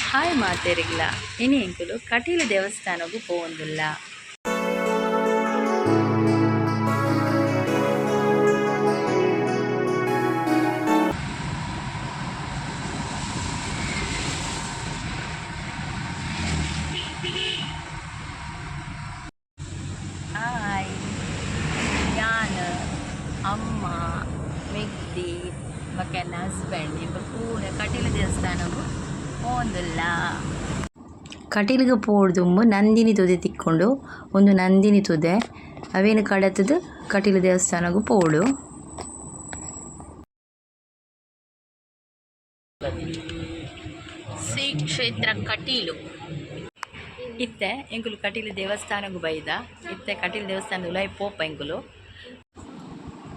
Hi ಮಾತೆರಿಗ್ಲ, ಇನಿ ಎಂಕುಲು Kateel ದೇವಸ್ಥಾನಗ್ ಪೋವೊಂದುಲ್ಲ. Hi, ಯಾನ್, ಅಮ್ಮ, ಮೆಗ್ದಿ ಬೊಕ್ಕ ಎನ್ನ ಹಸ್ಬೆಂಡ್ ಎಂಕುಲು ಪೂರ ಕಟೀಲು ದೇವಸ್ಥಾನಗ್ ಪೋವೊಂದುಲ್ಲ. ಕಟೀಲ್ಗ್ ಪೋವೊಡು ನಂದಿನಿ ತುದೆ ತಿಕ್ಕುಂಡು. ಉಂದು ನಂದಿನಿ ತುದೆ. ಅವೆನ್ ಕಡತುದು ಕಟೀಲು ದೇವಸ್ಥಾನಗ್ ಪೋವೊಡು. ಶ್ರೀ ಕ್ಷೇತ್ರ ಕಟೀಲು. ಇತ್ತೆ ಎಂಕುಲು ಕಟೀಲು ದೇವಸ್ಥಾನಗ್ ಬೈದ. ಇತ್ತೆ ಕಟೀಲು ದೇವಸ್ಥಾನದ ಉಲಾಯಿ ಪೋಪ ಎಂಕುಲು.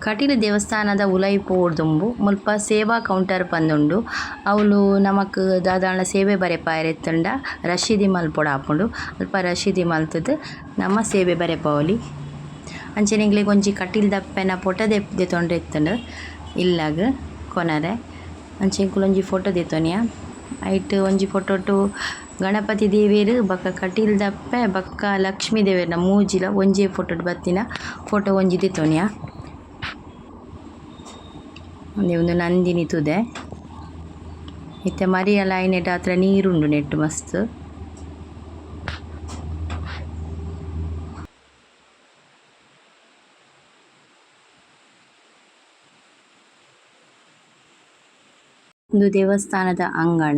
ಕಟೀಲು ದೇವಸ್ಥಾನದ ಉಲಾಯಿ ಪೋವೊಡ್ದುಂಬು ಮುಲ್ಪ ಸೇವಾ ಕೌಂಟರ್ ಪಂದುಂಡು. ಅವುಲು ನಮಕ್ ದಾದಾಂಡ ಸೇವೆ ಬರೆಪಾಯೆರೆ ಇತ್ತುಂಡ ರಶೀದಿ ಮಲ್ಪೊಡಾಪುಂಡು. ಅಲ್ಪ ರಶೀದಿ ಮಲ್ತುದು ನಮ ಸೇವೆ ಬರೆಪಾವೊಲಿ. ಅಂಚನೆ ಎಂಕ್ಲೆಗ್ ಒಂಜಿ ಕಟೀಲ್ದಪ್ಪೆನ ಫೊಟೊ ದೆತೊಂಡ್ರೆ ಇತ್ತುಂಡು ಇಲ್ಲಗ್ ಕೊನರೆ. ಅಂಚ ಎಂಕುಲು ಒಂಜಿ ಫೊಟೊ ದೆತೊನಿಯ. ಐಟ್ ಒಂಜಿ ಫೊಟೊ ಟು ಗಣಪತಿ ದೇವೆರ್ ಬೊಕ ಕಟೀಲ್ದಪ್ಪೆ ಬೊಕ ಲಕ್ಷ್ಮೀ ದೇವೆರ್ನ ಮೂಜಿಲ ಒಂಜೇ ಫೊಟೊ ಟ್ ಬತ್ತಿನ ಫೊಟೊ ಒಂಜಿ ದೆತೊನಿಯ. ಉಂದೆ ಉಂದು ನಂದಿನಿ ತುದೆ. ಇತ್ತೆ ಮರಿಯಲ ಆಯಿನೆಡ್ದಾತ್ರ ನೀರುಂಡು ನೆಟ್ಟ್ ಮಸ್ತ್. ಉಂದು ದೇವಸ್ಥಾನದ ಅಂಗಣ.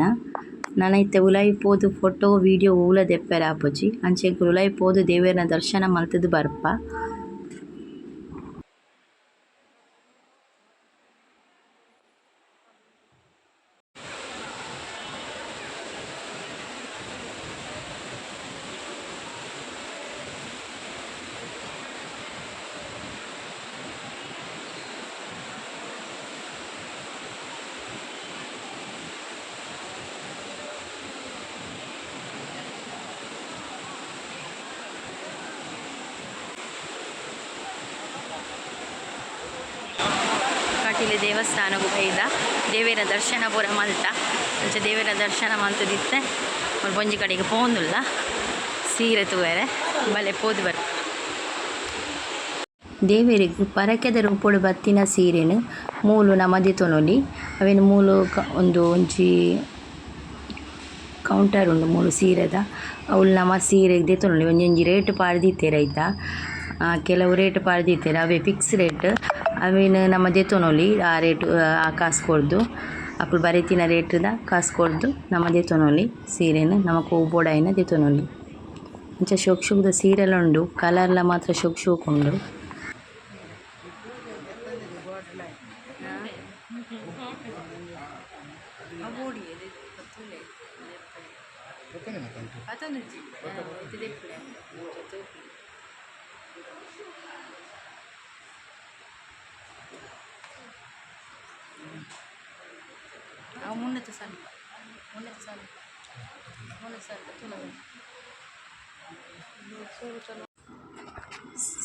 ನನ ಇತ್ತೆ ಉಲಾಯಿ ಪೋದು ಫೊಟೊ ವೀಡಿಯೋ ಒವುಲ ದೆಪ್ಪೆರೆ ಆಪುಜಿ. ಅಂಚ ಎಂಕುಲು ಉಲಾಯಿ ಪೋದು ದೇವೆರ್ನ ದರ್ಶನ ಮಲ್ತುದು ಬರ್ಪ. ಕಟೀಲು ದೇವಸ್ಥಾನಗ್ ಬೈದ. ದೇವೆರ್ನ ದರ್ಶನ ಪೂರ ಮಲ್ತ. ಅಂಚ ದೇವೆರ್ನ ದರ್ಶನ ಮಲ್ತುದಿತ್ತೆ ಮುಲ್ಪ ಒಂಜಿ ಕಡೆಗ್ ಪೋವೊಂದುಲ್ಲ ಸೀರೆ ತೂವರೆ. ಬಲೆ ಪೋದು ಬರ್ಪ. ದೇವೆರೆಗ್ ಪರಕೆದ ರೂಪೊಡು ಬತ್ತಿನ ಸೀರೆನ್ ಮೂಲು ನಮ ದೆತೊನೊಲಿ. ಅವೆನ್ ಮೂಲು ಉಂದು ಒಂಜಿ ಕೌಂಟರ್ ಉಂಡು ಮೂಲು ಸೀರೆದ. ಅವುಲು ನಮ ಸೀರೆ ದೆತೊನೊಲಿ. ಒಂಜೊಂಜಿ ರೇಟ್ ಪಾಡ್ದಿತ್ತೆರ್ ಐತ. ಕೆಲವು ರೇಟ್ ಪಾಡ್ದಿತ್ತೆರ್ ಅವೆ ಫಿಕ್ಸ್ ರೇಟ್. ಅವೆನ್ ನಮ ದೆತೊನೊಲಿ ಆ ರೇಟ್ ಆ ಕಾಸ್ ಕೊರ್ದು. ಅಕುಲು ಬರೆತಿನ ರೇಟ್ ದ ಕಾಸ್ ಕೊರ್ದು ನಮ ದೆತೊನೊಲಿ ಸೀರೆನ್ ನಮಕ್ ಒವು ಬೋಡಾಯಿನ ದೆತೊನೊಲಿ. ಅಂಚ ಶೋಕ್ ಶೋಕುದ ಸೀರೆಲ ಉಂಡು ಕಲರ್ ಲ ಮಾತ್ರ ಶೋಕ್ ಶೋಕ್ ಉಂಡು.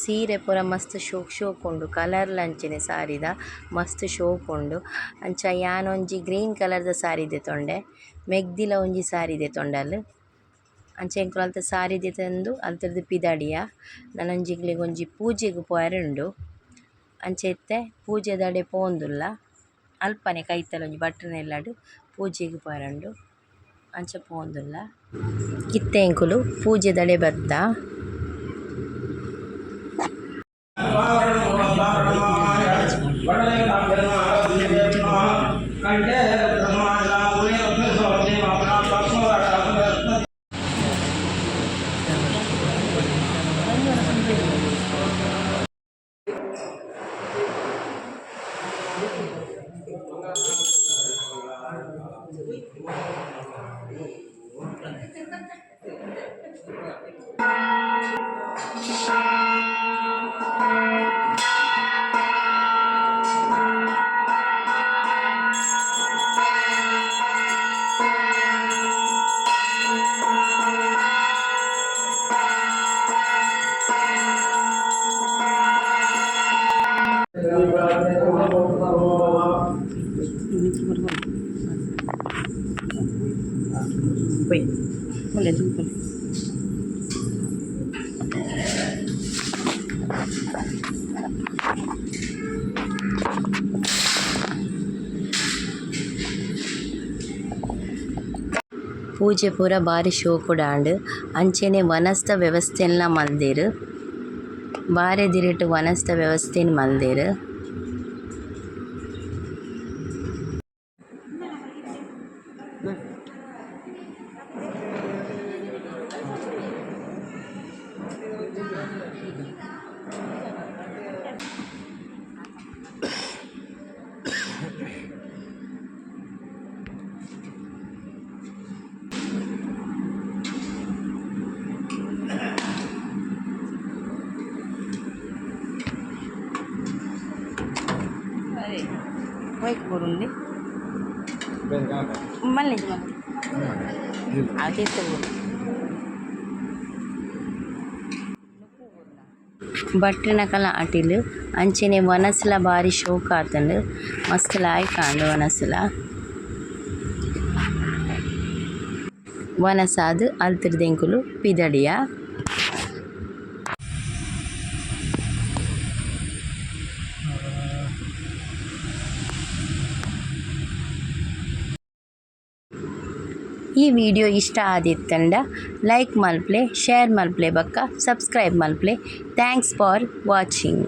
ಸೀರೆ ಪೂರ ಮಸ್ತ್ ಶೋಕ್ ಶೋಕ್ ಉಂಡು ಕಲರ್ ಲ ಅಂಚನೆ ಸಾರಿದ ಮಸ್ತ್ ಶೋಕ್ ಉಂಡು. ಅಂಚ ಯಾನ್ ಒಂಜಿ ಗ್ರೀನ್ ಕಲರ್ ದ ಸಾರಿ ದೆತೊಂಡೆ ಮೆಗ್ದಿಲ ಒಂಜಿ ಸಾರಿ ದೆತೊಂಡಲ್. ಅಂಚ ಎಂಕುಲು ಅಲ್ತ ಸಾರಿ ದೆತೊಂದು ಅಲ್ತುರ್ದು ಪಿದಾಡಿಯ. ನನೊಂಜಿ ಎಂಕ್ಲೆಗ್ ಒಂಜಿ ಪೂಜೆಗ್ ಪೋಯರೆ ಉಂಡು. ಅಂಚ ಇತ್ತೆ ಪೂಜೆದಡೆ ಪೋವೊಂದುಲ್ಲ. ಅಲ್ಪನೆ ಕೈತಲ್ ಒಂಜಿ ಭಟ್ರೆನ ಇಲ್ಲಡ್ ಪೂಜೆಗ್ ಪೋಯರೆ ಉಂಡು. ಅಂಚ ಪೋವೊಂದುಲ್ಲ. ಇತ್ತೆ ಎಂಕುಲು ಪೂಜೆದಡೆ ಬತ್ತ. ಪೋಯಿ ಮುಲ್ಲೆ ತೂಪುಲೆ. ಪೂಜೆ ಪೂರ ಬಾರಿ ಶೋಕುಡಾಂಡ್ ಅಂಚನೆ ವನಸ್ದ ವ್ಯವಸ್ಥೆನ್ಲ ಮಲ್ದೆರ್ ಬಾರೆದಿರೆಟ್ ವನಸ್ದ ವ್ಯವಸ್ಥೆನ್ ಮಲ್ದೆರ್. ಒಯ್ಕ್ ಬೂರುಂಡಿ ಮಲ್ಲೆ ಮಲ್ಲೆ ಭಟ್ರೆನಕಲ್ನ ಅಟಿಲ್ ಅಂಚನೆ ವನಸ್ಲ ಬಾರಿ ಶೋಕು ಆತುಂಡು ಮಸ್ತ್ ಲಾಯ್ಕ್ ಆಂಡ್ ವನಸುಲ. ವನಸಾದ್ ಅಲ್ತುರ್ದು ಎಂಕುಲು ಪಿದಡಿಯ. ಈ ವಿಡಿಯೋ ಇಷ್ಟ ಆದಿತ್ತುಂಡ ಲೈಕ್ ಮಲ್ಪುಲೆ, ಶೇರ್ ಮಲ್ಪುಲೆ ಬೊಕ್ಕ ಸಬ್ಸ್ಕ್ರೈಬ್ ಮಲ್ಪುಲೆ. Thanks for watching.